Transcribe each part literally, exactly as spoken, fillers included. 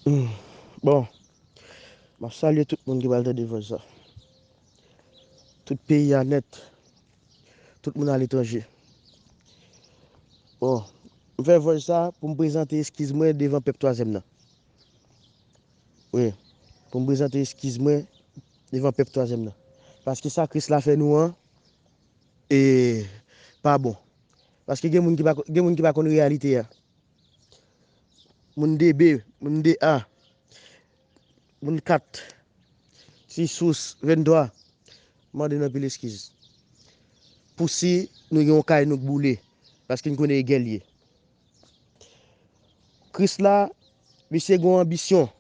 Hmm. Bon, m ap salye tout moun ki pral tande vòs sa. Tout peyi a nèt, tout moun aletranje. Bon, m fè vòs sa pou m prezante eskiz mwen devan pèp twazyèm nan. Wi, pou m prezante eskiz mwen devan pèp twazyèm nan. Paske sa Kris la fè nou an, e pa bon. Paske gen moun ki pa, gen moun ki pa konn reyalite a. Moun de B, moun de A, moun kat, Ti Sous venntwa, mande n anpil eskiz. Pou si nou gen yon kay nou k boule, paske n konnen e gè l ye. Kris la, misye gen yon anbisyon.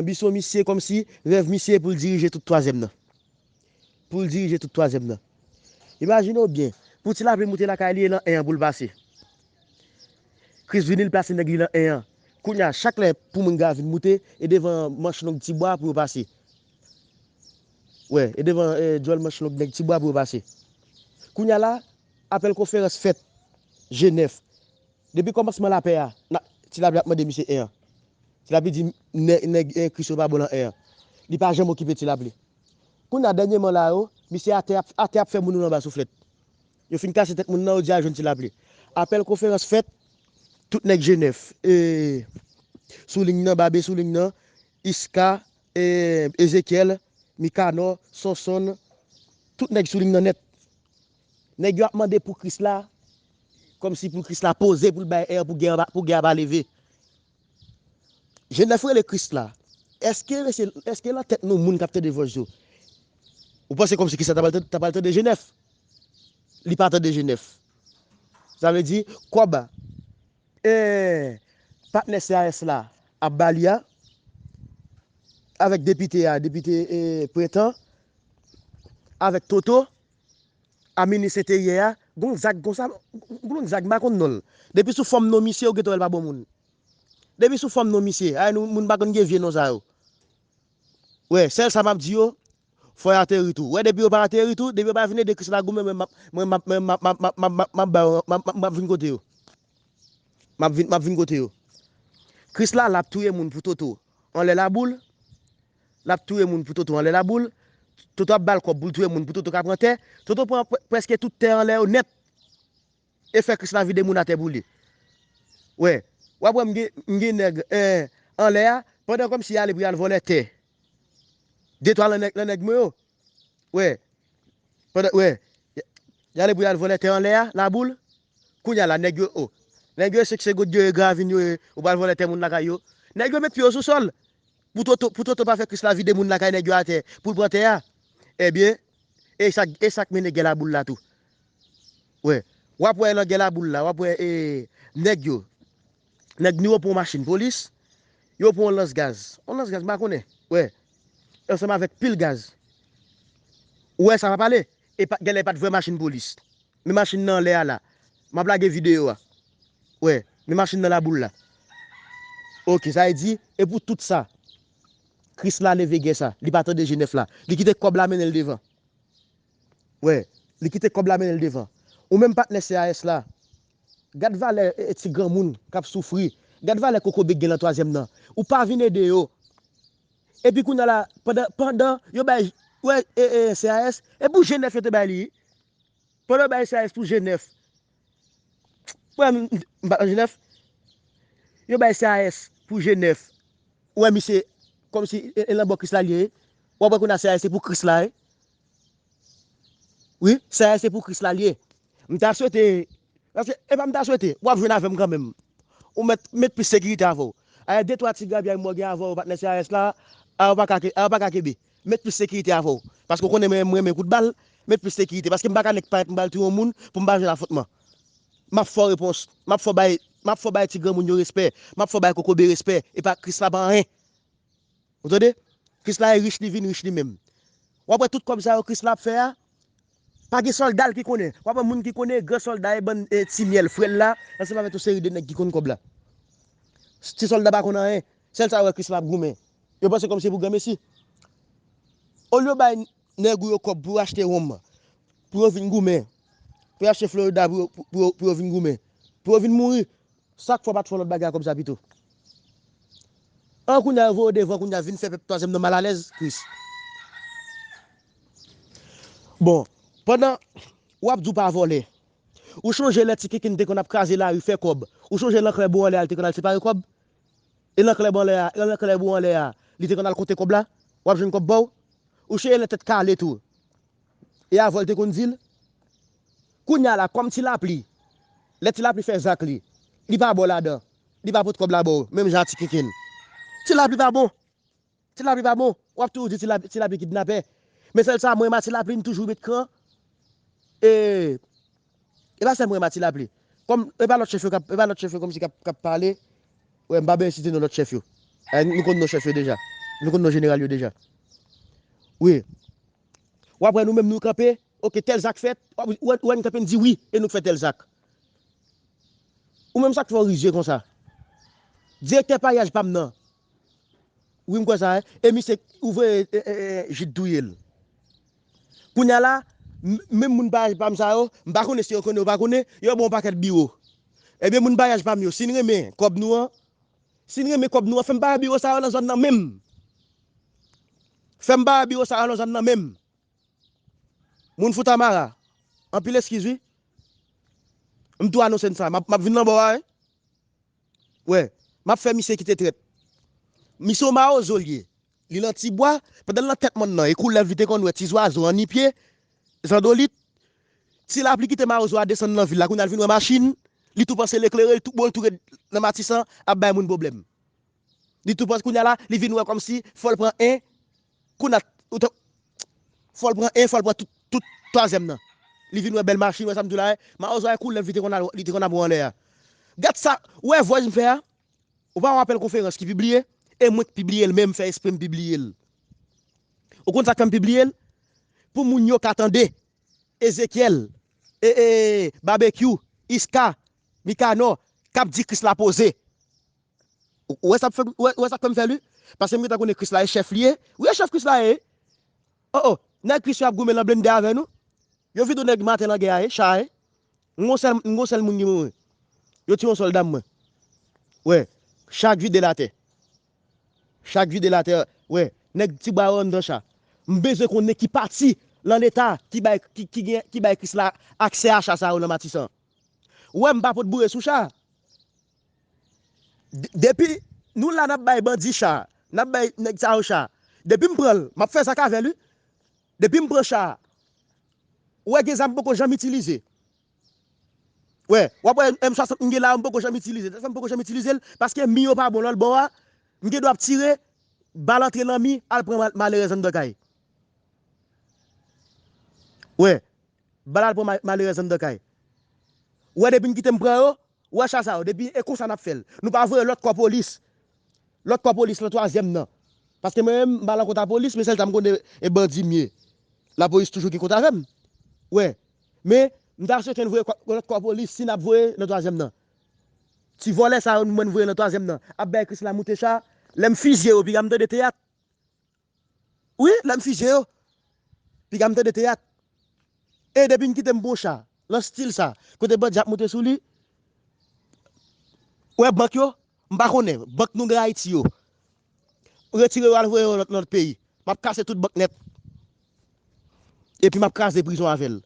Anbisyon misye kòmsi rèv misye pou l dirije tout twazyèm nan. Pou l dirije tout twazyèm nan. Imajine w byen, pou Ti Lapli moute lakay li e lan en an pou l pase. Kris vini, l plase nèg li lan en an. Kounye a, chak lè pou moun gra vin moute, e devan manch long Tibwa pou yo pase. Wè, e devan, e, djòl manch long nèg Tibwa pou yo pase. Kounye a la, apèl konferans fèt Jenèf. Depi kòmansman lapè a, na, Ti Lapli ap mande misye en an. Ti Lapli di nè-, nèg, eh, Kris yo pa bon lan en an. Li pa janm okipe Ti Lapli. Kounye a dènyèman la yo, misye atè ap, atè ap fè moun yo anba souflèt. Yo fin kase tèt moun nan, yo di al jwenn Ti Lapli. Apèl konferans fèt, tout nèg Jenèf, eh, sou liy nan, Babe sou liy nan, Iska, eh, Ezekyèl, Mikanò, Sonsonn, tout nèg sou liy nan nèt. Nèg yo ap mande pou Kris la, kòmsi pou Kris la poze pou l bay èr pou gè a pa, pou gè a pa leve. Jenèf rele Kris la. Èske, èske lan tèt nou moun k ap tande vòs yo? Ou panse kòmsi Kris la ta pral tande, ta pral tande Jenèf? Li pa tande Jenèf. Sa vle di, kòb, eh, patnè C A S la ap ba li a, avèk depite a, depite, eh, Prentan, avèk Toto, a minis enteryè a, gon zak konsa, gon zak m pa konn non l. Depi sou fòm non misye, ou gentan wè l pa bon moun. Depi sou fòm non misye, ay nou, moun pa konn gen vye non sa yo. Wè, sèl sa m ap di yo, fò y ateri tou. Wè, depi yo pa ateri tou, depi yo pa vin ede Kris la goumen, mwen m ap, mwen m ap, mwen m ap, m ap, m ap, m ap, m ap ba yo, m ap, m ap, m ap vin kote yo. M ap vin, m ap vin kote yo. Kris la, l ap touye moun pou Toto anlè laboul. L ap touye moun pou Toto anlè laboul. Toto ap ba l kòb pou l touye moun pou Toto ka pran tè. Toto pran pre-, prèske tout tè anlè yo nèt. E fè Kris la vide moun atè pou li. Wè. W ap wè m gen, m gen nèg, eh, anlè a, pandan kòmsi y ale pou y al vòlè tè. De twa lan nèg, lan nèg mwen yo. Wè. Pandan, wè. Y, y ale pou y al vòlè tè anlè a, laboul. Kounye a la, nèg yo, o. Nèg yo, se, se goud yo ye, gravin yo ye, ou pral vòlè tè moun lakay yo. Nèg yo met pye yo sou sòl. Pou Toto, pou Toto pa fè Kris la vide moun lakay nèg yo atè, pou l pran tè a. Ebyen, e sa, e sa k mennen gè laboul la tou. Wè. W ap wè lan gè laboul la, w ap wè, e, nèg yo. Nèg nou yo pran yon machin polis, yo pran yon lans gaz. Yon lans gaz, m pa konnen. Wè. Ansanm avèk pil gaz. Ou wè sa pa pale? E pa, genlè pa t vrè machin polis. Men machin nan anlè a la. M ap lage videyo a. Wè, men machin nan laboul la. Oke, sa vle di, e pou tout sa, Kris la leve gè sa. Li pa tande Jenèf la. Li kite kòb la mennen l devan. Wè, li kite kòb la mennen l devan. Ou menm patnè C A S la, gad valè, e, e, ti granmoun k ap soufri. Gad valè kokobe k gen lan twazyèm nan. Ou pa vin ede yo. Epi kounye a la, pandan, pandan yo bay, wè, e, e, C A S, e pou Jenèf yo te bay li. Pandan yo bay C A S pou Jenèf. Wè, m, m pa nan Jenèf. Yo bay C A S pou Jenèf. Ou wè misye, kòmsi, e, e, lan bò Kris la l ye. W ap wè kounye a C A S se pou Kris la, wi. Wi, C A S se pou Kris la l ye. M ta swete, paske, e pa m ta swete, w ap jwenn avè m kanmenm. Ou mèt, met plis sekirite avè w. Ayè, de twa ti grabyay mò gen avè w, patnè C A S la, a yo pa ka ke-, a yo pa ka kenbe. Met plis sekirite avè w. Paske w konnen mwen, mwen renmen kout bal, met plis sekirite. Paske m pa ka nèk parèt m pral touye yon moun pou m pa jwenn afwontman. M ap fè w repons, m ap fè w bay, m ap fè w bay ti granmoun yo respè, m ap fè w bay kokobe respè, e pa Kris la pa anyen. Ou tande? Kris la e rich, li vin rich li menm. W ap wè tout kòb sa yo Kris la ap fè a, pa gen sòlda l ki konnen. W ap wè moun ki konnen, gran sòlda e bann, e, ti myèl, frè l la, ansanm avèk yon seri de nèg ki konn kòb la. Ti sòlda pa konn anyen. Sèl sa yo wè Kris la ap goumen. Yo panse kòmsi pou granmesi. Olye yo bay nèg ou yo kòb pou yo achte wonm, pou yo vin goumen, pou yo achte Florida pou yo, pou, pou yo, pou yo vin goumen, pou yo vin mouri, sa k fè w pa t fè yon lòt bagay a kòb sa pito? An, kounye a yo voye w devan, kounye a vin fè pèp twazyèm nan malalèz, Chris. Bon, pandan w ap di w pa vòlè, ou chonje lè Ti Kinkin te konn ap kraze lari, fè kòb? Ou chonje lan klèb ou anlè a, li te konn al separe kòb? E lan klèb anlè a, lan klèb ou anlè a, li te konn al konte kòb la? W ap jwenn kòb ba w? Ou chonje lè Tèt Kale tou? E avè w te konn di l? Kounye a la, kòm Ti Lapli, lè Ti Lapli fè zak li, li pa ba w ladan, li pa pot kòb la ba w, menm jan a Ti Kinkin. Ti Lapli pa bon. Ti Lapli pa bon. W ap toujou di Ti Lapli, Ti Lapli kidnapè. Men sèl sa, mwen, Ti Lapli, m toujou met kran. E, e pa sèl mwen, Ti Lapli. Kòm, e pa lòt chèf yo k ap, e pa lòt chèf yo kòmsi k ap, k ap pale. Wè, m pa bezwen site non lòt chèf yo. Eh, nou konn non chèf yo deja. Nou konn non jeneral yo deja. Wi. W ap wè nou menm nou kanpe, oke, tèl zak fèt, w ap, ou wè, ou wè n kanpe, n di wi, e nou k fè tèl zak. Ou menm sa k fè w rizye konsa? Direktè paryaj pa m nan. Wi, m kwè sa, e, e misye ouvre, e, e, e, Jid touye l. Kounye a la, m- menm moun paryaj pa m sa yo, m pa konnen si yo konnen, yo pa konnen, yo ba w yon pakèt biwo. Ebyen, moun paryaj pa m yo, si n renmen kòb nou an, si n renmen kòb nou an, fè m bay biwo sa yo nan zòn nan menm. Fè m bay biwo sa yo nan zòn nan menm. Moun Fontamara, anpil eskiz wi. M tou anonse n sa, m ap, m ap vin nan bò a, wi. Wè, m ap fè misye kite trèt. Misye yon mawozo l ye. Li lan Tibwa, pandan l lan tèt mòn nan, e koulèv li te konn wè, ti zwazo, annipye, zandolit. Ti Lapli kite mawozo a desann lan vil la, kounye a l vin wè machin, li tou panse l eklere, li tou, bon, l tou ret nan Matisan, ap bay moun pwoblèm. Li tou panse kounye a la, li vin wè kòmsi, fò l pran en, kounye a, ou te- fò l pran en, fò l pran tout, tout twazyèm nan. Li vin wè bèl machin, wè sa m di w la, wè, mawozo a e koulèv li te konn al, li te konn ap wè anlè a. Gad sa, ou wè voice m fè a? Ou pa wè apèl konferans ki pibliye? E mwen k pibliye l menm, fè espre m pibliye l. Ou konn sa k fè m pibliye l? Pou moun yo ka tande. Ezekyèl, e, e, Babekyou, Iska, Mikanò, k ap di Kris la poze. Ou, ou wè sa k fè m, ou wè, ou wè sa k fè m fè l, wi? Paske m gentan konnen Kris la e chèf li ye. Wi, e chèf Kris la ye. O, o, nèg Kris yo ap goumen lan blende avè nou. Yo vide yon nèg maten lan gè a, e, cha, e. M gon sèl, m gon sèl moun ki mouri. Yo tiye yon sòlda m mwen. Wè, cha k vide l atè. Cha k vide l atè, wè, nèg Tibwa yo anndan cha. M bezwen konnen ki pati lan Leta ki bay, ki, ki gen, ki bay Kris la aksè a cha sa yo nan Matisan. Wè, m pa pot boure sou cha. D- depi nou la, n ap bay bandi cha, n ap bay nèg sa yo cha. Depi m pran l, m ap fè zak avè l, wi. Depi m pran cha, ou wè gen zam m poko janm itilize. Wè, w ap wè M swasant m gen la, m poko janm itilize. Sa m poko janm itilize l, paske mi yo pa bon lòt bò a, m gen dwa ap tire, bal antre nan mi, al pran mal- malerèz anndan kay. Wè, bal al pran ma- malerèz anndan kay. Wè, depi n kite m pran yo, wè cha sa yo, depi e konsa n ap fè l. Nou pa voye lòt kò polis. Lòt kò polis lan twazyèm nan. Paske mwen menm, m pa lan kont a polis, men sèl sa m konnen e bandi m ye. Lapolis toujou gen kont avè m. Wè. Men, m ta swete n voye kò- lòt kò polis, si n ap voye nan twazyèm nan. Ti vòlè sa yo, mwen n voye nan twazyèm nan. Ap bay Kris la moute cha. Lè m fizye yo, piga m tande teyat. Wi, lè m fizye yo, piga m tande teyat. E depi n kite m bon cha, lan stil sa, kote bandi ap moute sou li, wè bank yo, m pa konnen, bank nou gen Ayiti yo, retire yo al voye yo lòt, lòt peyi. M ap kase tout bank nèt. Epi m ap kraze prizon avè l.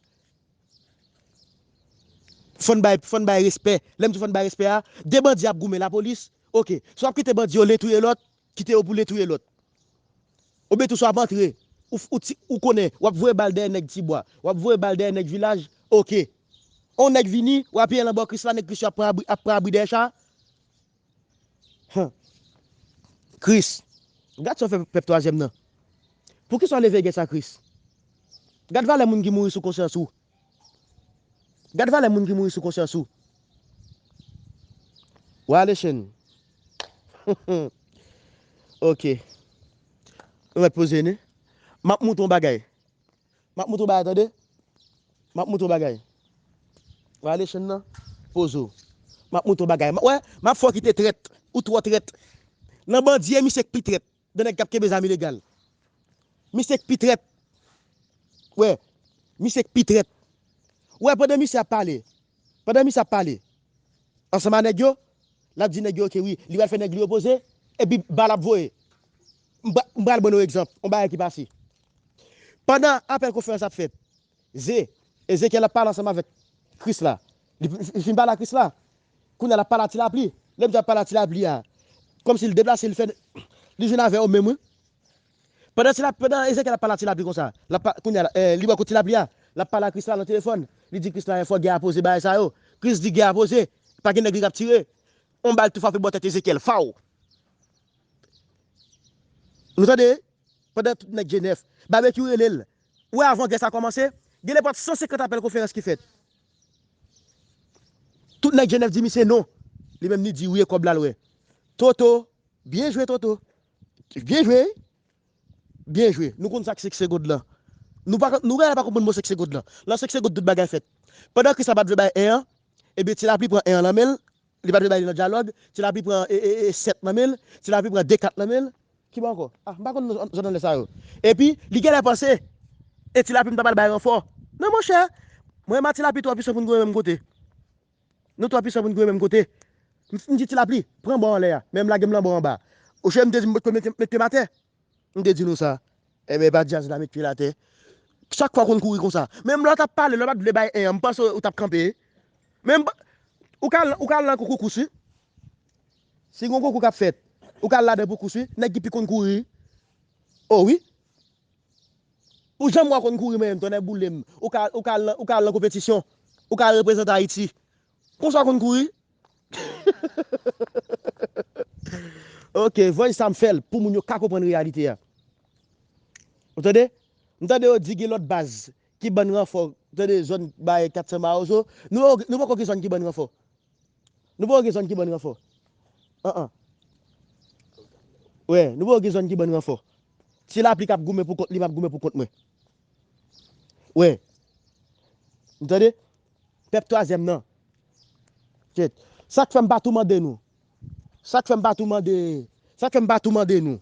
Fò n bay, fò n bay respè. Lè m di fò n bay respè a, de bandi ap goumen lapolis. Oke, si w ap kite bandi yo len touye lòt, kite yo pou len touye lòt. Oubyen tou si w ap antre, ou, ou, ti- ou konnen, w ap voye bal dèyè nèg Tibwa, w ap voye bal dèyè nèg vilaj, oke. On nèg vini, w apiye lan bò Kris la, nèg Kris yo ap pran abri, ap pran abri dèyè cha. Hum. Kris. Gad sa w fè pèp twazyèm nan. Poukisa w leve gè sa, Kris? Gad valè moun ki mouri sou konsyans ou. Gad valè moun ki mouri sou konsyans ou. Wale chen. Oke. Ou mèt poze, ni? M ap montre w bagay. M ap montre w bagay, tande. M ap montre w bagay. Wale chen nan. Poze w. M ap montre w bagay. M- Wè, m ap fè w kite trèt. Ou twò trèt. Nan bandi, e misye k pi trèt. De nèg k ap kenbe zam ilegal. Misye k pi trèt. Wè, misye k pi trèt. Wè, pandan misye ap pale, pandan misye ap pale ansanm a nèg yo, l ap di nèg yo, oke, wi, li pral fè nèg li yo poze. epi bal ap voye. M pra- m pral ban nou egzanp, yon bagay ki pase. Pandan apèl konferans ap fèt, Ze, Ezekyèl ap pale ansanm avèk Kris la. Li, li fin pale a Kris la. Kounye a l ap pale a ti lapli. Lè m di ap pale a ti lapli a, kòmsi l deplase, li fè, li jwenn avè yo menm, wi. Pandan ti lapli, pandan Ezekyèl ap pale a ti lapli konsa, l ap pa- kounye a, eh, li bò kot ti lapli a, l ap pale a Kris la nan telefòn. Li di Kris la, fò gè a poze bagay sa yo. Kris di gè a poze. Pa gen nèg li k ap tire. On bal tou frape bò tèt Ezekyèl. Faw. Nou tande? Pandan tout nèg G nèf, Babekyou rele l. Ou wè, avan gè sa kòmanse, gen nenpòt san senkant apèl konferans ki fèt. Tout nèg G nèf di misye non. Li menm li di wi, e kòb la l wè. Toto, byen jwe Toto. Byen jwe. Byen jwe. Nou konn sa k senk segond lan. Nou pa, nou genlè pa konprann mo senk segond lan. Nan senk segond tout bagay fèt. Pandan Kris la pa t vle bay en an, ebyen ti lapli pran en an nan men l, li pa t vle bay li nan dyalòg, ti lapli pran e, e, e, sèt nan men l, ti lapli pran de kat nan men l. Ki bò ankò? Ah, m pa konn zòn anlè sa yo. Epi, li genlè panse, e ti lapli m ta pral bay ranfò. Non, monchè, mwen menm a ti lapli twò pwisan pou n goumen menm kote. Nou twò pwisan pou n goumen menm kote. M, m di ti lapli, pran bò anlè a. Men m lage m nan bò anba. Oche m te di m pot ko mete, mete m atè. M te di nou sa. Enben, pa djaz la met pye l atè. Chak fwa konn kouri konsa. Menm lè w t ap pale, lè w pa t vle bay en an, m panse w t ap kanpe. Men m pa- ou ka al, ou ka al nan konkou kous, wi. Si gen yon konkou k ap fèt, ou ka al ladan pou kous, wi. Nèg ki pi konn kouri. O wi. Ou janm wè w konn kouri menm, tonnè boule m. Ou ka, ou ka al nan, ou ka al nan konpetisyon. Ou ka al reprezante Ayiti. Konsa w konn kouri. Ok, voice sa m fè l pou moun yo ka konprann reyalite a. Ou tande? M tande yo di gen lòt baz ki ban n ranfò. Ou tande zòn bay kat san Mawozo. Nou, nou poko gen zòn ki ban n ranfò. Nou poko gen zòn ki ban n ranfò. An an. Wè, nou poko gen zòn ki ban n ranfò. Ti lapli k ap goumen pou kont li, m ap goumen pou kont mwen. Wè. Ou tande? Pèp twazyèm nan. Kèt. Sa k fè m pa tou mande nou. Sa k fè m pa tou mande. Sa k fè m pa tou mande nou.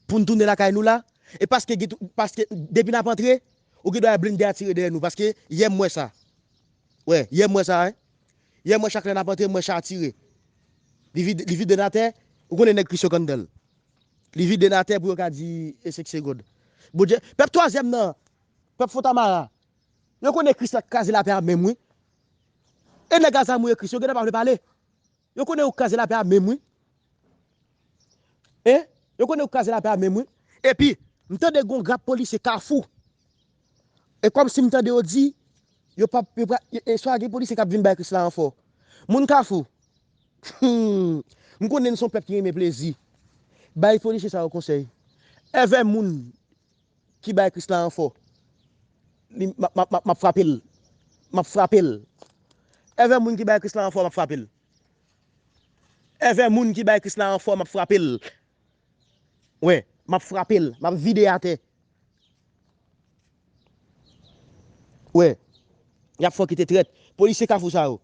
Pou n tounen lakay nou la. E paske, gen tou- paske depi n ap antre, ou gen dwa wè blende a tire dèyè nou. Paske yè m wè sa. Wè, yè m wè sa, wi. Yè m wè chak lè n ap antre, m wè cha a tire. Li vide, li vide n atè. Ou konnen nèg Kris yo kandan l. Li vide n atè pou yo ka di e senk segond. Bondye, pèp twazyèm nan, pèp Fontamara, yo konnen Kris la k kraze lapè a menm, wi. E nèg a zam ou e Kris, yo gentan pa vle pale. Yo konnen yo k kraze lapè a menm, wi. Hein? Yo konnen yo k kraze lapè a menm, wi. Epi, m tande gon grap polisye Kafou. E kòmsi m tande yo di, yo p ap, yo pa, e, e swa gen polisye k ap vin bay Kris la ranfò. Moun Kafou. Hmm. M konnen n se yon pèp ki renmen plezi. Bay polisye sa yo konsèy. Èvè moun ki bay Kris la ranfò, li, m ap, m ap, m ap, m ap frape l. M ap frape l. Èvè moun ki bay Kris la ranfò, m ap frape l. Èvè moun ki bay Kris la ranfò, m ap frape l. Wè, m ap frape l. M ap vide atè. Wè. Y ap fè w kite trèt. Polisye Kafou sa yo.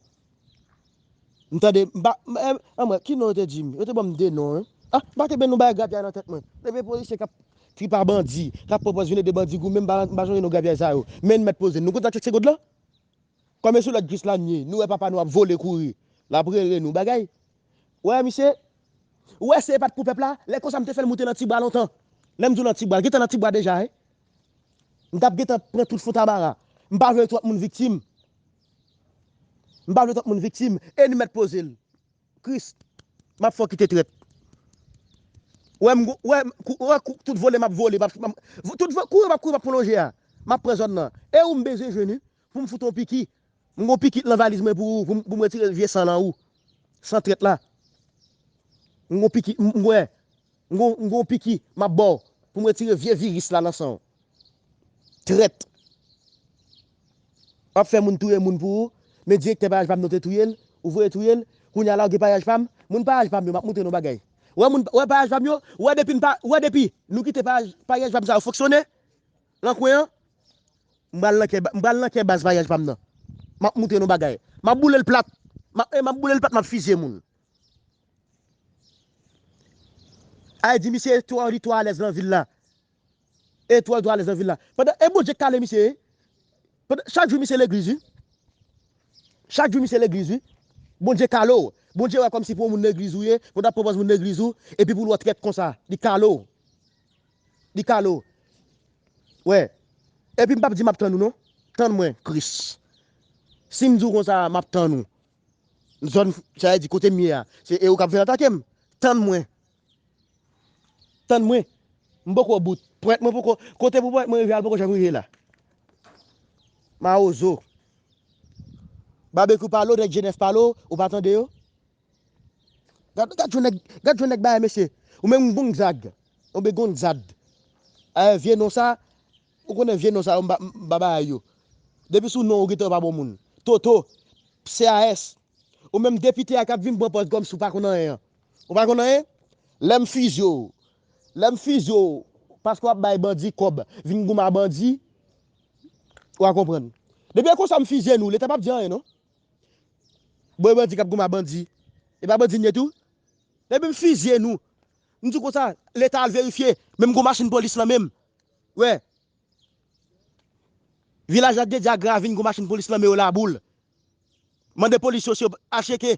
M tande, m pa, m, eh, anmwey, ki non yo te di m? Yo te ban m de non, hein. Ah, m pa te benn yon bagay grapyay nan tèt mwen. Depi polisye k ap tripe a bandi, k ap pran pòz vin ede bandi goumen, m pa, m pa sonje non grapyay sa yo. Men n mèt poze n. Nou konn sa k fè Segond lan? Kòm e sou lòd Kris la n ye, nou wè papa nou ap vole kouri. L ap rele nou bagay. Wè, misye, ou wè si e pa t pou pèp la, lè konsa m te fè l moute nan ti bwa lontan. Lè m di w nan ti bwa, l gentan nan ti bwa deja, hein. M t ap gentan pran tout Fontamara. M pa vle twòp moun viktim. M pa vle twòp moun viktim. E n mèt poze l. Kris, m ap fè w kite trèt. Wè m, wè m, kou- wè kou- tout vole m ap vole, m ap, m ap- tout vo- kouri m ap kouri, m ap pran lonje a. M ap pran zòn nan. E ou m bezwen jwenn wi, pou m fout yon piki. M gon piki nan valiz mwen pou ou, pou m, pou m retire vye san nan ou. San trèt la. M gon piki, m, m wè. M gon, m gon piki, m ap ba w. Pou m retire vye viris la nan san w. Trèt. W ap fè moun touye moun pou ou, men direktè Payaj Pam nan te touye l, ou voye touye l, kounye a la w gen Payaj Pam, moun Payaj Pam yo, m ap montre nou bagay. Wè moun, wè Payaj Pam yo, wè depi n pa, wè depi nou kite Payaj, Payaj Pam sa yo fonksyone, nan kwen an, m pral nan kè, m pral nan kè baz Payaj Pam nan. M ap montre nou bagay. M ap boule l plat. M ap, e m ap boule l plat, m ap fizye moun. Ay di misye twò, li twò alèz nan vil la. E twò, twò alèz nan vil la. Pandan, e Bondye k kale misye, wi. Pandan, chak jou misye legliz, wi. Chak jou misye legliz, wi. Bondye kale w. Bondye wè kòmsi pou yon moun legliz ou ye, pou w t ap pran pòz moun legliz ou, epi pou l wè w trèt konsa, li kale w. Li kale w. Wè. Epi m p ap di m ap tann ou non. Tann mwen, Kris. Si m di w konsa, m ap tann ou. Zòn, sa vle di kote m ye a. Se e ou k ap vin atake m. Tann mwen. Tann mwen. M poko bout. Pwent mwen poko, kote pou pwent mwen rive a, l poko janm rive la. Mawozo. Babekyou pale w, nèg Jenèf pale w, ou pa tande yo? Gad, gad jan nèg, gad jan nèg bagay, mesye. Ou menm Gonzag. Oubyen Gonzad. Eh, vye non sa, ou konnen vye non sa yo, m pa, m pa bay yo. Depi sou non, ou gentan pa bon moun. Toto, C A S. Ou menm depite a k ap vin pran pòz kòmsi w pa konn anyen an. Ou pa konn anyen? Lè m fizye w. Lè m fizye w, paske w ap bay bandi kòb, vin goumen a bandi, w a konprann. Depi e konsa m fizye nou, Leta p ap di anyen non. Bon, e bandi k ap goumen a bandi. E pa bandi n ye tou? Depi m fizye nou, m di konsa, Leta al verifye, menm gon machin polis nan men m. Wè. Vilaj la te di a gravin gon machin polis nan men yo Laboul. Mande polis yo si yo acheke.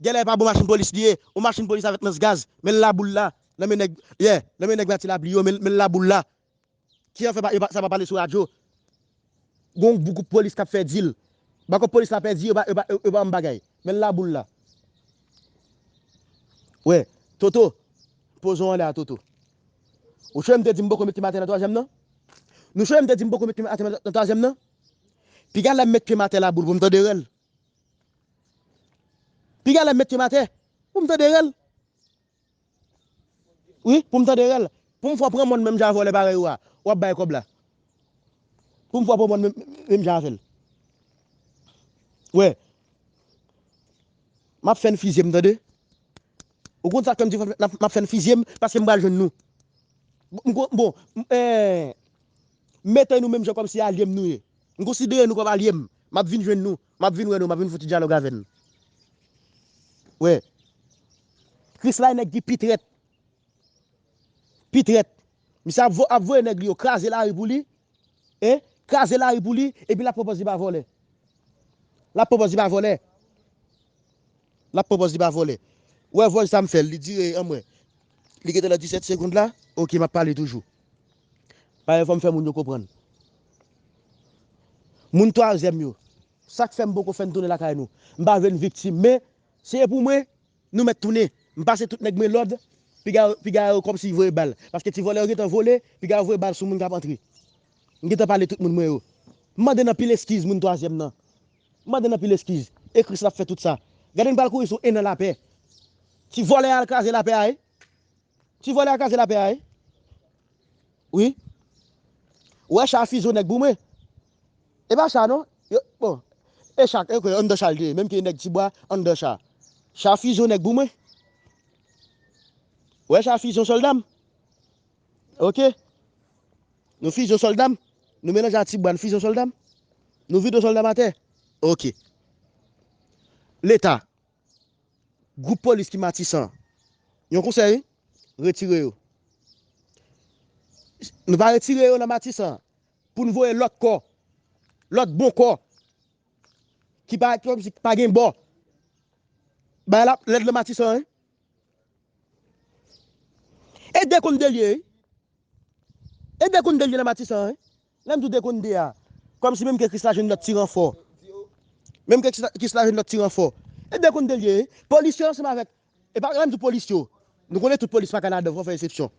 Genlè e pa bon machin polis li ye, yon machin polis avèk lans gaz, men l Laboul la, nan men nèg, yeah, nan men nèg Mati Lapli yo, men, men l Laboul la. Ki an fè pa, yo pa, sa pa pale sou radyo. Gon gwoup polis k ap fè dil. Bakòp polis la pèdi, yo pa, yo pa, yo pa yon bagay. Men l Laboul la. Wè, Toto, poze w anlè a, Toto. Ou sonje m te di m poko met pye m atè nan twazyèm nan? Nou sonje m te di m poko met pye m atè nan twazyèm nan? Piga lè m met pye m atè Laboul pou m tande rèl. Piga lè m met pye m atè pou m tande rèl. Wi, pou m tande rèl. Pou m fè w pran mòn menm jan avè w lè parèy ou a. W ap bay kòb la. Pou m fè w pran mòn menm, menm jan avè l. Wè. M ap fè n fizye m, tande. Ou konn sa k fè m di m ap, m ap fè n fizye m? Paske m pral jwenn nou. M kon-, bon, m, eh, mete nou menm jan kòmsi alye m nou ye. M konsidere nou kòm alye m. M ap vin jwenn nou. M ap vin wè nou. M ap vin fouti dyalòg avè n. Wè. Krisla e nèg ki pi trèt. Pi trèt. Misye ap vo-, ap voye nèg li yo kraze lari pou li. Hein? Kraze lari pou li. Epi l ap pran pòz li pa vòlè. L ap pran pòz li pa vòlè. L ap pran pòz li pa vòlè. Ou wè vòj sa m fè l, li dire anmwey. Li gentan nan disèt segonn la. Oke, m ap pale toujou. Paske fò m fè moun yo konprann. Moun twazyèm yo. Sa k fè m poko fè n tounen lakay nou. M pa vle n viktim, men se pou mwen, nou mèt tounen. M pase tout nèg mwen lòd, piga, piga yo kòmsi voye bal. Paske ti vòlè yo gentan vole, piga yo voye bal sou moun k ap antre. M gentan pale tout moun mwen yo. M mande n anpil eskiz moun twazyèm nan. M mande n anpil eskiz. E Kris l ap fè tout sa. Gade n pral kouri sou en an lapè. Ti vòlè a al kraze lapè a, wi. Ti vòlè a kraze lapè a, wi. Wi. Ou wè cha fizye nèg pou mwen. E pa cha non. Yo, bon. E cha, e kwe, anndan cha l te ye. Menm ke nèg Tibwa, anndan cha. Cha fizye nèg pou mwen. Ou wè cha fizye sòlda m. Oke. Nou fizye sòlda m. Nou melanje a Tibwa, nou fizye sòlda m. Nou vide sòlda m atè. Oke. Leta. Gwoup polis ki Matisan. Yon konsèy, retire yo. Nou pa retire yo nan Matisan pou n voye lòt kò, lòt bon kò, ki pa, ki kòmsi pa gen bò. Bay la, lèd nan Matisan, wi. E de konn de l ye, wi. E de konn de l ye nan Matisan, wi. Lè m di w de konn de a, kòmsi menm ke Krisla jwenn lòt ti ranfò. Menm ke Krisla, Krisla jwenn lòt ti ranfò. E de konn de l ye, wi. Polis yo ansanm avèk, e pa, lè m di w polis yo, nou konnen tout polis pa ka ladan, fò fè eksepsyon.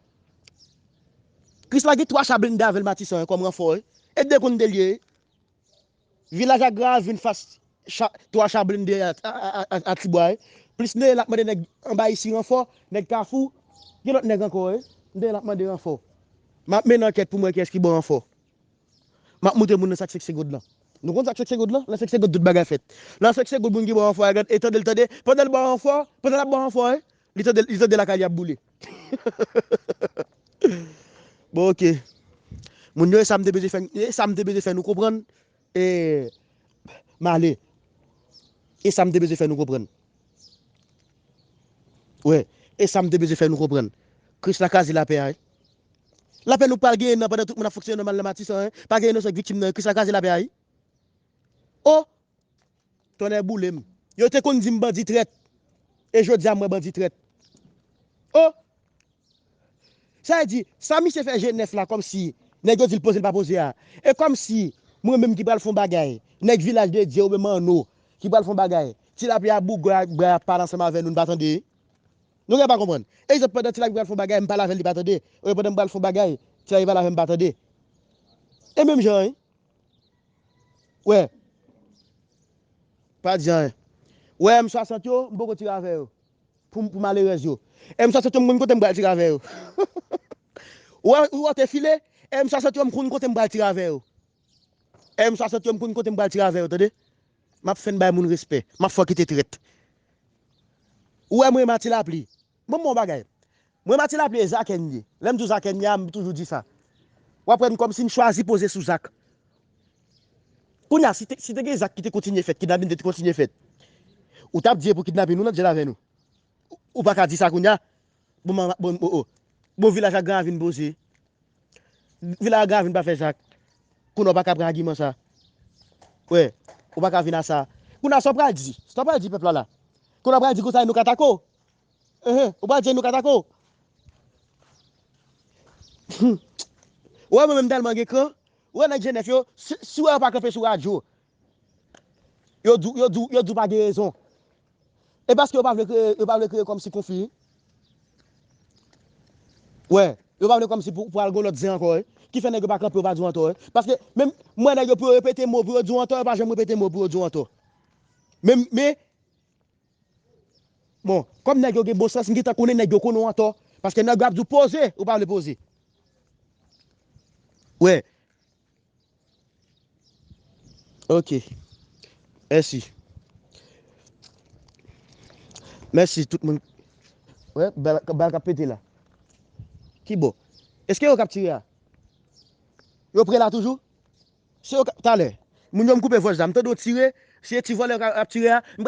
Krisla gen twa cha blende avè l Matisan, wi, kòm ranfò, wi. E de konn de l ye, wi. Vilaj Agra a vin fas cha, twa cha blende a, a, a, a, a Tibwa, wi. Plis Neye l ap mande nèg anba isi ranfò, nèg Kafou, gen lòt nèg ankò, wi. Neye l ap mande ranfò. M ap mennen ankèt pou m wè kiyès ki ban ranfò. M ap montre moun nan sa k senk segonn lan. Nou konn sa k senk segonn lan? Nan senk segonn tout bagay fèt. Nan senk segonn moun ki ban ranfò a, gad, e tande l tande. Pandan l ban ranfò, pandan l ap ban ranfò, wi. Li tande, li tande lakay li ap boule. Bon, oke. Moun yo, e sa m te bezwen fè, e sa m te bezwen fè nou konprann. E, m ale. E sa m te bezwen fè nou konprann. Wi, e sa m te bezwen fè nou konprann. Krisla kraze lapè a, wi. Lapè nou pral genyen nan pandan tout moun ap fonksyone nòmal nan Matisan, wi. Pa gen inosan k viktim nan, Krisla kraze lapè a, wi. O! Tonnè boule m. Yo te konn di m bandi trèt. E jodi a m wè bandi trèt. Oh! Sa vle di, sa misye fè G nèf la kòmsi nèg yo di l poze l pa poze a. E kòmsi mwen menm ki pral fè yon bagay, nèg Vilaj de Dye oubyen Manno ki pral fè yon bagay, Ti Lapli a bougay bra ap pale ansanm avè nou, n pa tande. Nou gen pa konprann. Egzanp, pandan Ti Lapli pral fè yon bagay, m pale avè l, li pa tande. Oubyen pandan m pral fè yon bagay, Ti Lapli pale avè m, m pa tande. E menm jan, wi. Wè. Pa di anyen. Wè, M swasant yo, m poko tire avè yo. Pou, pou malerèz yo. M swasant yo, m konn kote m pral tire avè yo. Ou wè, ou wè te file, M swasant yo, m konn kote m pral tire avè yo. M swasant yo, m konn kote m pral tire avè yo, tande? M ap fè n bay moun respè. M ap fè w kite trèt. Ou wè mwen Mati Lapli. Bon, bon bagay. Mwen Mati Lapli e Zakè m ye. Lè m di w Zakè m ye a, m toujou di sa. W ap wè m kòmsi m chwazi poze sou Zak. Kounye a, si te, si te gen Zak ki te kontinye fèt, kidnapin te kontinye fèt, ou t ap di e pou kidnapin ou nan djèl avè nou. Ou, ou pa ka di sa kounye a. Bon, bon, bon, oh, oh. Bon, Vilaj ak Gran Ravin poze. Vilaj ak Gran Ravin pa fè Zak. Kounye a ou pa ka pran agiman sa. Wè, ou pa ka vin a sa. Kounye a sa w pral di. Sa w pral di pèp la la. Kounye a w pral di konsa nou ka atake w. Enhen, ou pral di nou ka atake w. Ou wè mwen menm tèlman gen kran. Ou wè nèg G nèf yo, si, si w wè yo pa kanpe sou radyo, yo di w, yo di w, yo di w pa gen rezon. E paske yo pa vle kreye, yo pa vle kreye kòmsi konfli. Wè, yo pa vle kòmsi pou, pou al gon lòt zen ankò, wi. Ki fè nèg yo pa kanpe, yo pa di w antò, wi. Paske menm mwen nèg yo pou yo repete mo, pou yo di w antò, yo pa janm repete mo pou yo di w antò. Men, men, bon, kòm nèg yo gen bon sans, m gentan konnen nèg yo konnen w antò. Paske nèg yo ap di w poze, ou pa vle poze. Wè. Ok. Mèsi. Mèsi tout moun. Wè, bal, bal k ap pete la. Ki bò? Èske yo k ap tire a? Yo pre la toujou? Se yo k ap, talè. Moun yo m koupe vòch la. M tande yo tire. Se ti vòlè k ap tire a. M